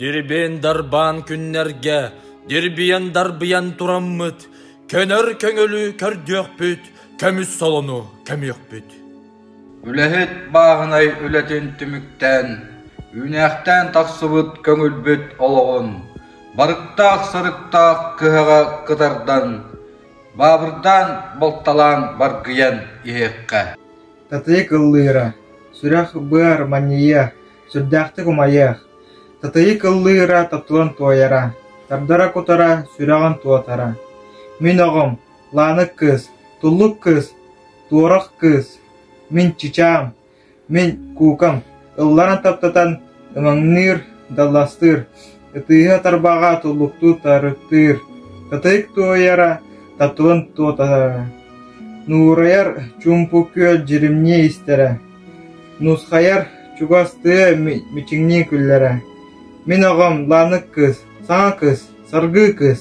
Дирбиэн-дарбаан күннэргэ дирбиэн-дарбыйан тураммыт, көнөр көҥүлү көрдүөхпүт, көмүс солону көмүөхпүт. Үлэһит бааһынай үлэтин түмүктээн, үүнээхтээн тахсыбыт көҥүлбүт олоҕун барыктаах-сарыктаах кыһаҕа кытардан, баабырдаан балталаан баргыйан иһиэххэ. Татыйык ыллыыра, сүрэх-быар манньыйыа, сүрдээхтик умайыах, Татыйык ыллыыра тапталын туойара, тардара-кутара сүрэҕин туотара. Мин оҕом, Лаанык кыыс, Туллук кыыс, Туорах кыыс, мин чычаам, мин куукам, ылларан таптатан ымаҥныыр, далластыыр, ытыыһа тарбаҕа туллуктуу тарыктыыр, Татыйык туойара тапталын туотара, нуурайар чуумпу күөл дьиримнии истэрэ Нусхайар чугас тыа мичиҥнии күллэрэ: «Мин оҕом Лаанык кыыс, саҥа кыыс, саргы кыыс,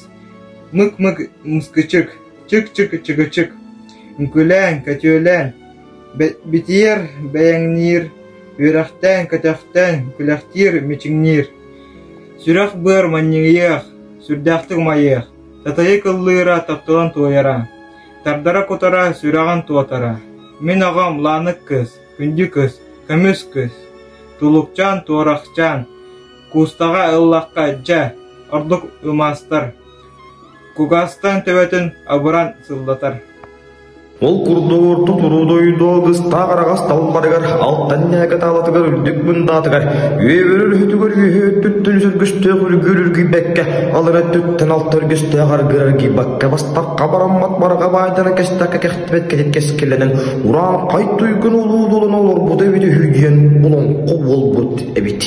мык-мык мускучук, чык-чык чыгычык, үҥкүүлээн, көтүөлээн, битийэр бэйэҥниир, үөрэхтээн, көтөхтөөн, күлэхтиир мичиҥниир, сүрэх-быар манньыйыах, сүрдээхтик умайыах, татайык ыллыыра тапталын туойара, тардара-кутара сүрэҕин туотара, мин оҕом Лаанык кыыс, күндү кыыс, көмүс кыыс, тулукчаан, туорахчаан, куустаҕа ыллахха дьэ, ордук ымаастар, кугаастан төбөтүн абыран сыллатар. Ол курдук орто туруу дойду алгыстаах араҕас талбарыгар, алтан нээкэ таалатыгар үрдүк мындаатыгар, үөбүр өрүһүтүгэр үөһэ өттүттэн үс өргүстээх үргүүр үргүйбэккэ, алын өттүттэн алта өргүстээх аргыр аргыйбакка, бастакка бараммат барҕа баайдана кэстэккэ кэхтибэт кэтит кэскилэнэн, урааҥхай туйгун улуу дулун олорбута эбит үһү диэн олоҥхо буолбут эбит.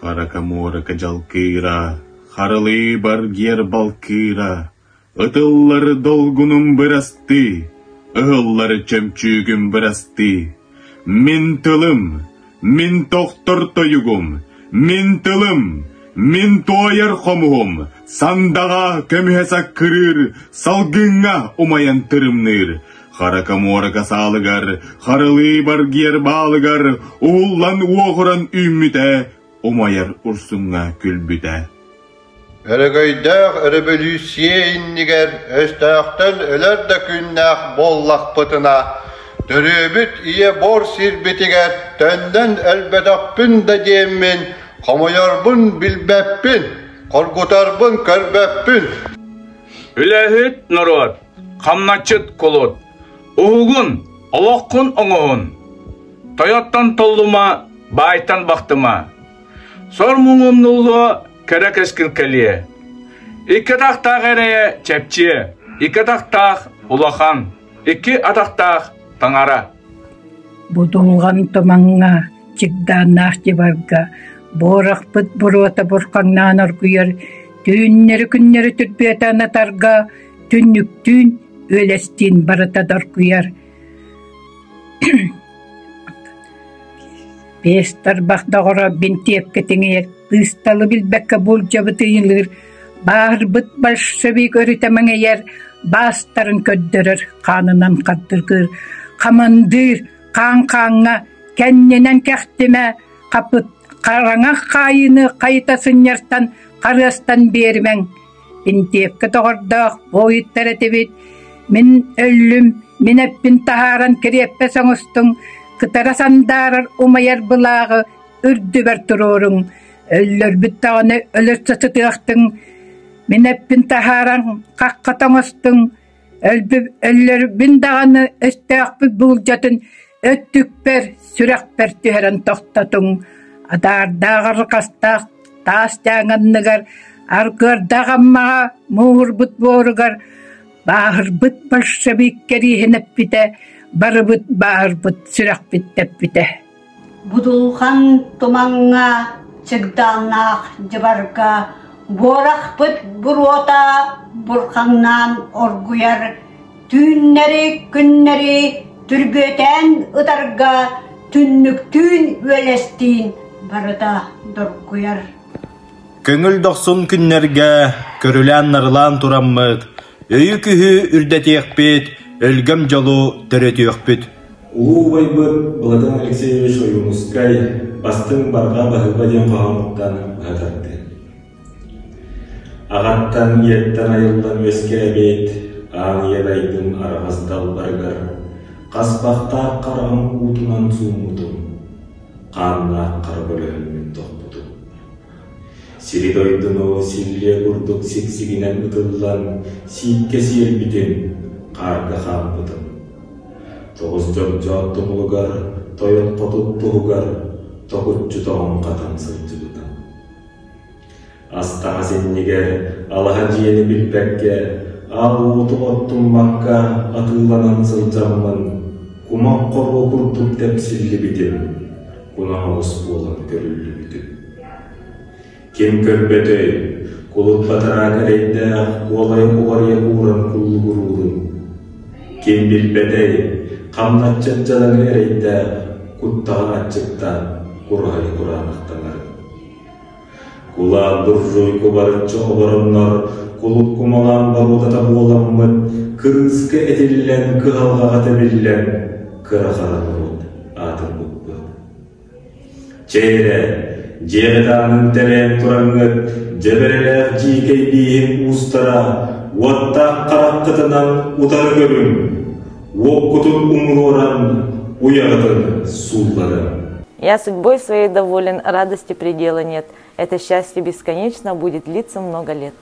Харака муорака дьалкыыра, харылыы баргиэр балкыыра, Ытыллар долгунум бырастыы, ыһыллар чөмчүүгүм бырастыы. Мин тылым, мин тохтор тойугум, мин тылым, мин туойар хомуһум, сандаҕа көмүһэ саккырыыр, салгыҥҥа умайан тырымныыр. Харака муорака саалыгар, харылыы баргиэр баалыгар уһуллан уоҕуран үүммүтэ, умайар урсуҥҥа күлбүтэ. Өрөгөйдөөх өрөбөлүүссүйэ иннигэр өстөөхтөн өлөр да күннээх буоллахпытына, төрүөбүт ийэ буор сирбитигэр төннөн өлбөтөхпүн да диэммин, хомойорбун билбэппин, хоргутарбын көрбөппүн. Үлэһит норуот, хамначчыт кулут, уһугун, олоххун оҥоһун. Тойоттон толлума, баайтан бахтыма. Сор муҥумнуллуо, кэрэ кэскил кэлиэ. Икки атахтаах эрэйэ чэпчиэ, икки атахтаах улахан, икки атахтаах таҥара. Будулҕан тумаҥҥа, чигдааннаах дьыбарга, буорахпыт буруота бурхаҥнаан оргуйар, түүннэри-күннэри түрбүөтэ анатарга, түннүктүүн, үөлэстиин барыта доргуйар. Биэс тарбах доҕоро бинтиэпкэ тиҥийэр, быысталы билбэккэ булдьабыт ыйылыыр, бааһырбыт большевик өрүтэ мэҥэйэр, баастарын көрдөрөр, хаанынан хардыргыыр, хамандыыр, хаан хааҥҥа, кэннинэн кэхтимэ, хапыт хараҥа хаайыыны хайыта сынньартан харыастан биэримэҥ Бинтиэпкэ доҕордоох буойуттар этибит, мин өллүм, мин эппин таһааран кириэппэс оҥостуҥ, кытара сандаарар умайар былааҕы үрдүбэр туруоруҥ, өллөрбүт даҕаны өлөрсө сытыахтыҥ, мин эппин таһааран хаххата оҥостуҥ, Өллөрбүн даҕаны өстөөхпүт буулдьатын өттүкпэр, сүрэхпэр түһэрэн тохтотуҥ, адаардаах арҕастаах таас дьааҥ анныгар, аргыардаах Аммаҕа мууһурбут буоругар бааһырбыт большевик кэриэһин эппитэ, барыбыт бааһырбыт сүрэхпит тэппитэ. Будулҕан тумаҥҥа, чыгдааннаах дьыбарга буорахпыт буруота бурхаҥнаан оргуйар, түүннэри-күннэри түрбүөтээн ытарга түннүктүүн үөлэстиин барыта доргуйар. Көҥүл дохсун күннэргэ көрүлээн-нарылаан тураммыт, өйү-күһү үрдэтиэхпит, өлгөм дьолу төрөтүөхпүт. Улуу убайбыт Владимир Алексеевич Ойуунускай «Бастыҥ барҕа баһыыба» диэн хоһоонуттан быһа тардыы. Аҕаттан, ийэттэн айыллан үөскээбит аан ийэ дайдым араҕас далбарыгар хаспахтаах хараҕым уутунан сууммутум, хааннаах хара көлөһүммүн тохпутум. Сири-дойдуну силлиэ курдук сиксигинэн ытыллан сииккэ сиэлбитим, хаарга хаампытым. Тоҕус дьогдьоот тумулугар, тойон хотут туһугар токуччу тоҥон хатан сылдьыбытым. Ас-таҥас иннигэр алаһа дьиэни билбэккэ, аал уоту оттуммакка атыыланан сылдьаммын, кумах хоруо курдук тэпсиллибитим, кунан оҕус буолан көрүллүбүтүм. Ким көрбөтөй, кулут батараак эрэйдээх куолайа кубарыйа кууран куллугуруурун. Ким билбэтэй, хамначчыт дьадаҥы эрэйдээх куттаҕын аччыктаан кураһайы кураанахтанарын. Кулаак буржуй кубарыччы обороннор кулут кумалаан боруодата буоламмыт, кырыыска этиллэн, кыһалҕаҕа тэбиллэн, кыра-хара норуот аатырбыппыт. Чэ эрэ, дьиэҕит аанын тэрээн тураҥҥыт, дьэбэрэлээх дьиикэй бииһин уустара уоттаах хараххытынан утары көрүҥ, уоккутун умуруоран, уйаҕытын суулларыҥ. Я судьбой своей доволен, радости предела нет. Это счастье бесконечно будет длиться много лет.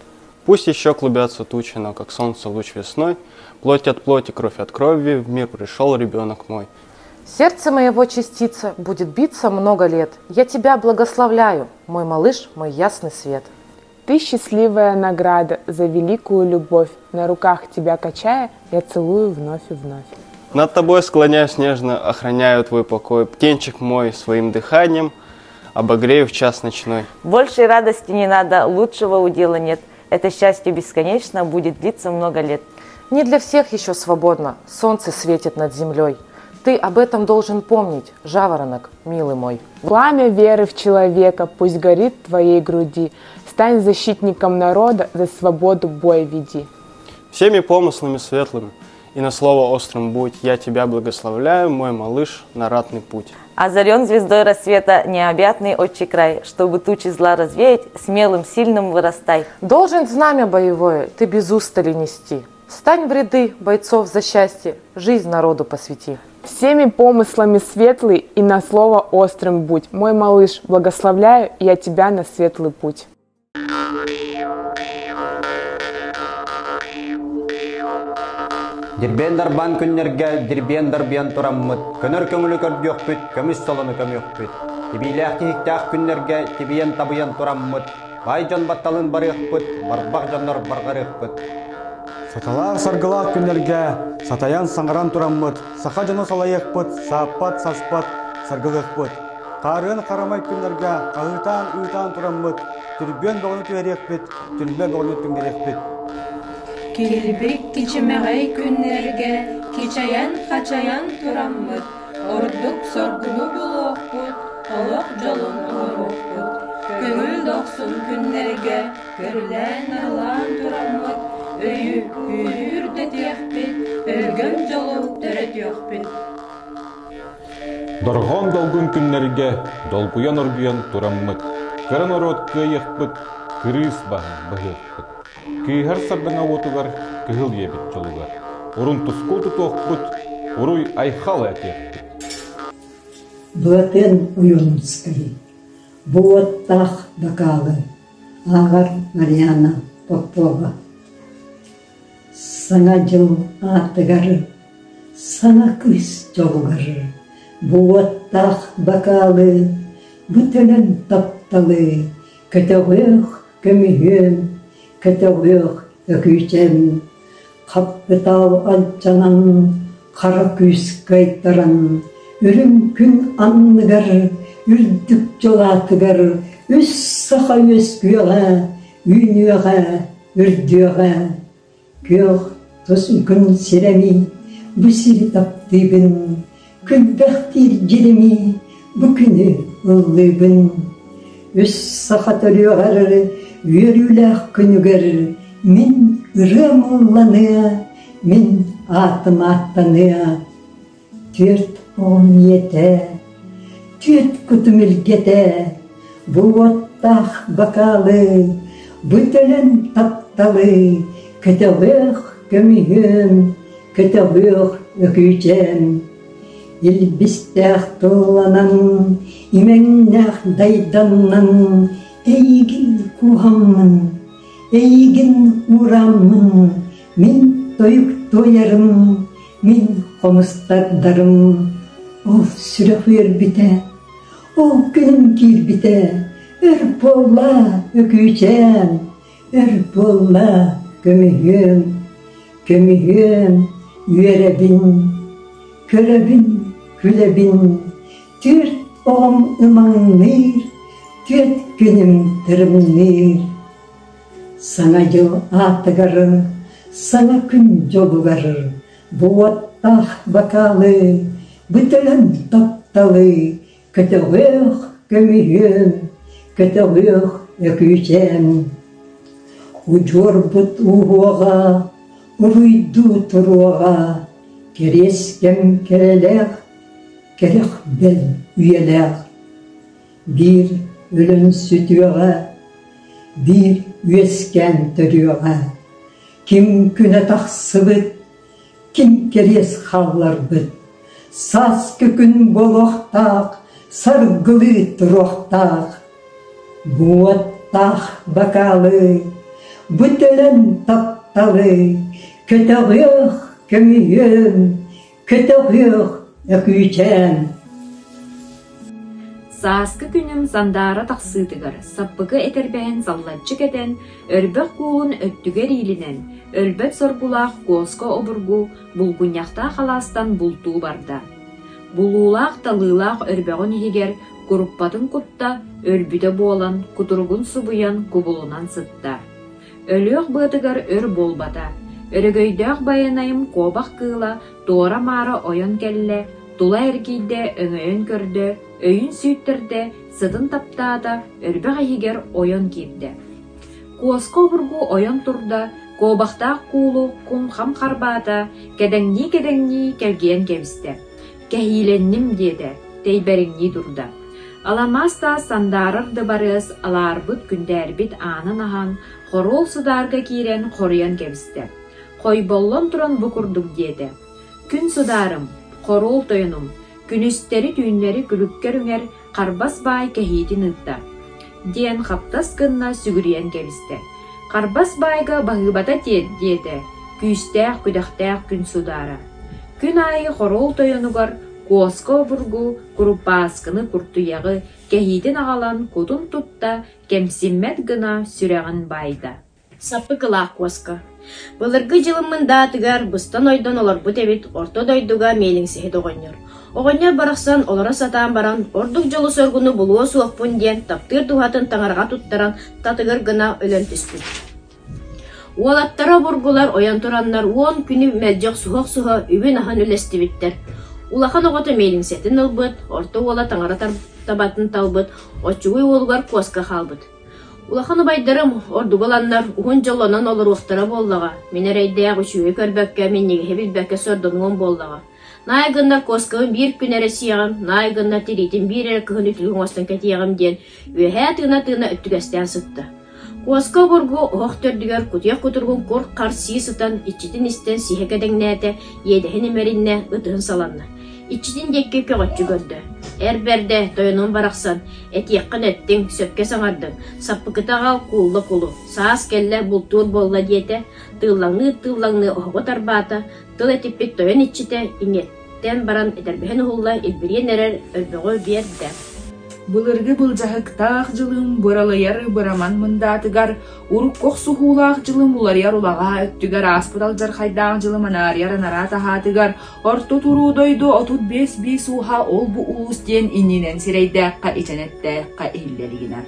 Пусть еще клубятся тучи, но как солнце луч весной, Плоть от плоти, кровь от крови, в мир пришел ребенок мой. Сердце моего частица будет биться много лет. Я тебя благословляю, мой малыш, мой ясный свет. Ты счастливая награда за великую любовь. На руках тебя качая, я целую вновь и вновь. Над тобой склоняюсь нежно, охраняю твой покой. Птенчик мой своим дыханием обогрею в час ночной. Большей радости не надо, лучшего удела нет. Это счастье бесконечно будет длиться много лет. Не для всех еще свободно, солнце светит над землей. Ты об этом должен помнить, жаворонок, милый мой. Пламя веры в человека пусть горит в твоей груди. Стань защитником народа, за свободу бой веди. Всеми помыслами светлыми и на слово острым будь, я тебя благословляю, мой малыш, на ратный путь. Озарен звездой рассвета необъятный отчий край, чтобы тучи зла развеять, смелым, сильным вырастай. Должен знамя боевое ты без устали нести. Встань в ряды бойцов за счастье, жизнь народу посвяти. Всеми помыслами светлый и на слово острым будь. Мой малыш, благословляю я тебя на светлый путь. Дирбиэн дарбаан күннэргэ дирбиэн дарбыйан тураммыт, көнөр көҥүлү көрдүөхпүт, көмүс солону көмүөхпүт. Тибиилээх тиһиктээх күннэргэ тибийэн табыйан тураммыт, баай дьон батталын барыахпыт, барбах дьоннор барҕарыахпыт. Саталаах саргылаах күннэргэ сатайан саҥаран тураммыт, саха дьоно салайыахпыт, сааппат, саспат, саргылыахпыт. Хаарыан харамай күннэргэ хаһыытаан ыытаан тураммыт, түрбүөн бөҕөнү түһэриэхпит, түрмэ бөҕөнү түҥнэриэхпит. Килбик кичимэҕэй күннэргэ кичэйэн-хачайан тураммыт, ордук соргуну булуохпут, олох дьолун оҥоруохпут. Көҥүл дохсун күннэргэ көрүлээн-нарылаан тураммыт, өйү күүһү үрдэтиэхпит, өлгөм дьолу төрөтүөхпүт. Дорҕоон долгун күннэргэ долгуйан-оргуйан тураммыт, кыра норуот кыайыахпыт, кырыыс баһын быһыахпыт. Кыыһар сардаҥа уотугар кыһыл ийэбит дьолугар урун тускул тутуохпут, уруй айхал этиэхпит. Былатыан Ойуунускай Бу уоттаах бакаалы ааҕар Марианна Попова Саҥа дьыл аатыгар, саҥа кыыс дьолугар бу уоттаах бакаалы, бу төлөн тапталы көтөҕүөх көмүһүөм, көтөҕүөх өкүүчэм, хаппытаал алдьанан, хара күүс кыайтаран, үрүҥ күн анныгар, үрдүк дьол аатыгар үс саха үөскүөҕэ, үүнүөҕэ, үрдүөҕэ, күөх тус күн сирэми, бу сири таптыыбын, күлбэхтиир дьирими, бу күнү ыллыыбын. Үс саха төрүөҕэр үөрүүлээх күнүгэр мин ырыам ылланыа, мин аатым ааттаныа. Түөрт оҕом ийэтэ, түөрт кутум илгэтэ, бу уоттаах бакаалы, Бу төлөн тапталы көтөҕүөх көмүһүөн, көтөҕүөх өкүүчээн. Илбистээх тылланан, имэҥнээх дайданнан, эйигин кууһаммын, эйигин уурааммын, мин тойук туойарым, мин хомустардарым. Ол сүрэх үөрбүтэ, ол күнүм киирбитэ, өр буолла өкүүчээн, өр буолла көмүһүөм, көмүһүөм, үөрэбин, көрөбүн, күлэбин, түөрт оҕом ымаҥныыр, түөрт күнүм тырымныыр. Саҥа дьыл аатыгар, саҥа күн дьолугар бу уоттаах бакаалы, бу төлөн тапталы көтөҕүөх көмүһүөм, көтөҕүөх өкүүчээн. Удьуорбут ууһуоҕа, уруйдуу туруоҕа, кэриэс кэм кэрэлээх, кэрэх бэл үйэлээх. Биир өлөн сүтүөҕэ, биир үөскээн төрүөҕэ. Ким күнэ тахсыбыт, ким кэриэс хаалларбыт, сааскы күн буолуохтаах, саргылыы туруохтаах. Буоттаах бакаалы, бу төлөн тапталы, көтөҕүөх көмүһүөн, көтөҕүөх өкүүчээн. Сааскы күнүм сандаара тахсыытыгар саппыкы этэрбэһин саллаччы кэтэн, өрбөх куулун өттүгэр иилинэн, өлбөт соргулаах куоска обургу булгунньахтаах алаастан бултуу барда. Булуулаах-талыылаах өрбөҕүн иһигэр куруппатын кутта, өлбүтэ буолан, кутуругун субуйан кубулунан сытта. Өлүөх быатыгар өр буолбата, өрөгөйдөөх Байанайым куобах кыыла туора-маара ойон кэллэ, тула эргийдэ, өҥөйөн көрдө, өйүн сүүттэрдэ, сытын таптаата, өрбөх иһигэр ойон киирдэ. Куоска обургу ойон турда, куобахтаах куулу кум-хам харбаата, кэдэҥнии-кэдэҥнии кэлгийэн кэбистэ. «Кэһиилэнним» диэтэ, тэйбэриҥнии турда. Аламаас таас сандаарар дыбарыас алаарбыт күндээрбит аанын аһан, хоруол судаарга киирэн хоруйан кэбистэ. Хойболлон туран бу курдук диэтэ: «Күн судаарым, хоруол тойонум, күнүстэри-түүннэри күлүккэр үҥэр Харбас баай кэһиитин ыытта» диэн хаптас гынна сүгүрүйэн кэбистэ. «Харбас баайга баһыыбата тиэт» диэтэ күүстээх күдэхтээх күн судаара. Күн аайы хоруол тойонугар куоска обургу, куруппааскыны, куртуйаҕы кэһиитин аҕалан кутун тутта, кэмсиммэт гына сүрэҕин баайда. Саппыкылаах куоска Былыргы дьылыммын даатыгар быстан-ойдон олорбут эбит орто дойдуга миэлиҥсиһит оҕонньор. Оҕонньор барахсан олоро сатаан баран, ордук дьолу-соргуну булуо суохпун диэн таптыыр дууһатын таҥараҕа туттаран татыгыр гына өлөн түспүт. Уолаттара обургулар ойон тураннар уон күнү мэлдьи охсуһа-охсуһа үбүн-аһын үллэстибиттэр. Улахан оҕото миэлиҥсэтин ылбыт, орто уола таҥара табатын талбыт, оччугуй уолугар куоска хаалбыт. Улахан убайдарым ордугу ыланнар уһун дьоллонон олоруохтара буоллаҕа, мин эрэйдээх үчүгэйи көрбөккө, минньигэһи билбэккэ сордонуом буоллаҕа. Наай гыннар куоскабын биир күн эрэ сиэҕим, наай гыннар тириитин биир эрэ кыһын үтүлүк оҥостон кэтиэҕим диэн үөһээ тыына-тыына өттүгэстээн сытта. Куоска обургу оһох төрдүгэр кутуйах кутуругун кур-хар сии сытан иччитин истэн сиһэ кэдэҥнээтэ, иэдэһин имэриннэ, ытыһын саланна. Иччитин диэки көҕөччү көрдө. Эр бэрдэ, тойонум барахсан, этиэххин эттиҥ, сөпкө саҥардыҥ, саппыкыта аҕал, куулла кулу, саас кэллэ, бултуур буолла диэтэ, тыыллаҥныы-тыыллаҥныы оһоҕу тарбаата, тыл этиппит тойон иччитэ иҥиэттэн баран этэрбэһин уһулла илбириэн эрэр өрбөҕү биэрдэ. Былыргы былдьаһыктаах дьылым быралыйар быраман мындаатыгар, урукку охсуһуулаах дьылым уларыйар улаҕаа өттүгэр ааспыт алдьархайдаах дьылым анаарыйар анараа таһаатыгар, орто туруу дойду 35 биис ууһа ол-бу улуус диэн иннинэн сирэйдээххэ ичэн эттээххэ иһиллэ илигинэ.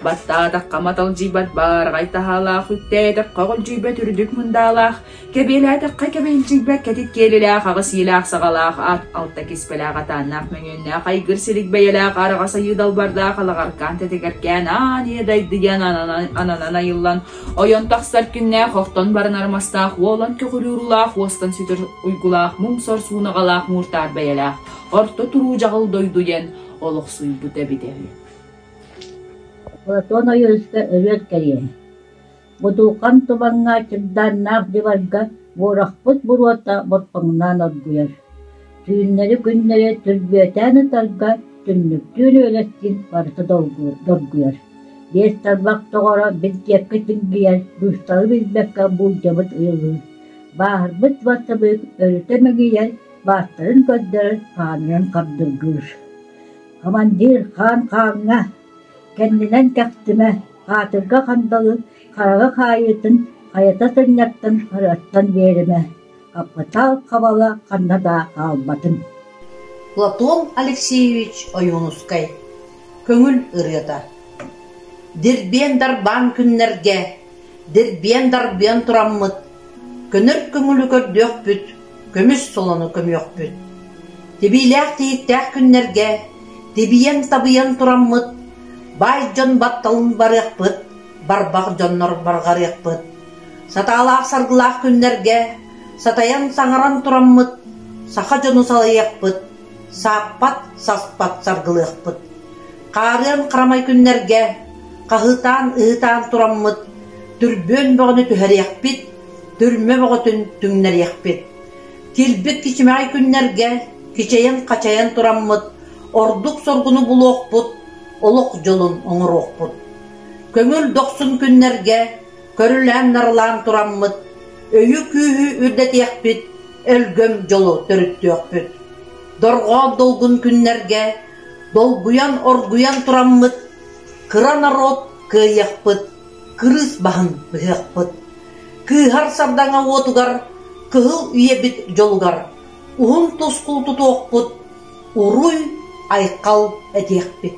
Баттаатахха маталдьыйбат баараҕай таһаалаах, үктээтэххэ өҕүлдьүйбэт үрдүк мындаалаах, Кэбиэлээтэххэ кэбиһилдьийбэт кэтит киэлилээх, аҕыс иилээх саҕалаах, ат алта киспэлээх атааннаах мөҥүөннээх, айгыр силик бэйэлээх, араҕас айыы далбардаах, алаҕаркаан тэтигэркээн, аан ийэ дайдыйан ананан айыллан, ойон тахсар күннээх, охтон баранар мастаах, уолан көҕүрүүр улаах, уостан сүтэр уйгулаах, муҥ-сор суунаҕалаах мууртаар бэйэлээх, орто туруу дьаҕыл дойду диэн олохсуйбут эбитэ үһү. Платон Ойуунускай өлүөн кэриэһэ. Будулҕан тумаҥҥа чымдааннаах дьыбарга буорахпыт буруота борпоҥнаан оргуйар. Түүннэри-күннэри түрбүөтээн ытарга түннүктүүн үөлэстиин барыта доргуйар. Биэс тарбах доҕоро бинтиэпкэ тиҥгийэр, быысталы билбэккэ буулдьабыт ыйылыыр. Бааһырбыт бассабыык өрүтэ мэгийэр, баастарын көрдөрөр, хаанынан хардыргыыр. Командир хаан хааҥҥа, кэннинэн кэхтимэ, хаатырга хандалы хараҕа хаайыытын хайата сынньартан харыаттан биэримэ, хаппытаал хабала ханна да хаалбатын. Платон Алексеевич Ойуунускай Көҥүл ырыата Дирбиэн-дарбаан күннэргэ, дирбиэн-дарбыан тураммыт, Көнөр көҥүлү көрдүөхпүт, көмүс солону көмүөхпүт. Тибиилээх тиһиктээх күннэргэ тибийэн-табыйан тураммыт, баай дьон батталын барыахпыт, барбах дьоннор барҕарыахпыт. Сатаалаах-саргылаах күннэргэ сатайан саҥаран тураммыт, саха дьону салайыахпыт, сааппат-саспат саргылыахпыт. Хаарыан харамай күннэргэ хаһыытаан-ыһыытаан тураммыт, түрбүөн бөҕөнү түһэриэхпит, түрмэ бөҕөтүн түҥнэриэхпит. Килбик кичимэҕэй күннэргэ кичэйэн-хачайан тураммыт, ордук соргуну булуохпут, олох дьолун оҥоруохпут. Көҥүл дохсун күннэргэ көрүлээн-нарылаан тураммыт, өйү-күүһү үрдэтиэхпит, өлгөм дьолу төрүттүөхпүт. Дорҕоон долгун күннэргэ долгуйан-оргуйан тураммыт, кыра норуот кыайыахпыт, кырыыс баһын быһыахпыт. Кыыһар сардаҥа уотугар, кыһыл үйэбит дьолугар уһун тускул тутуохпут, уруй-айхал этиэхпит.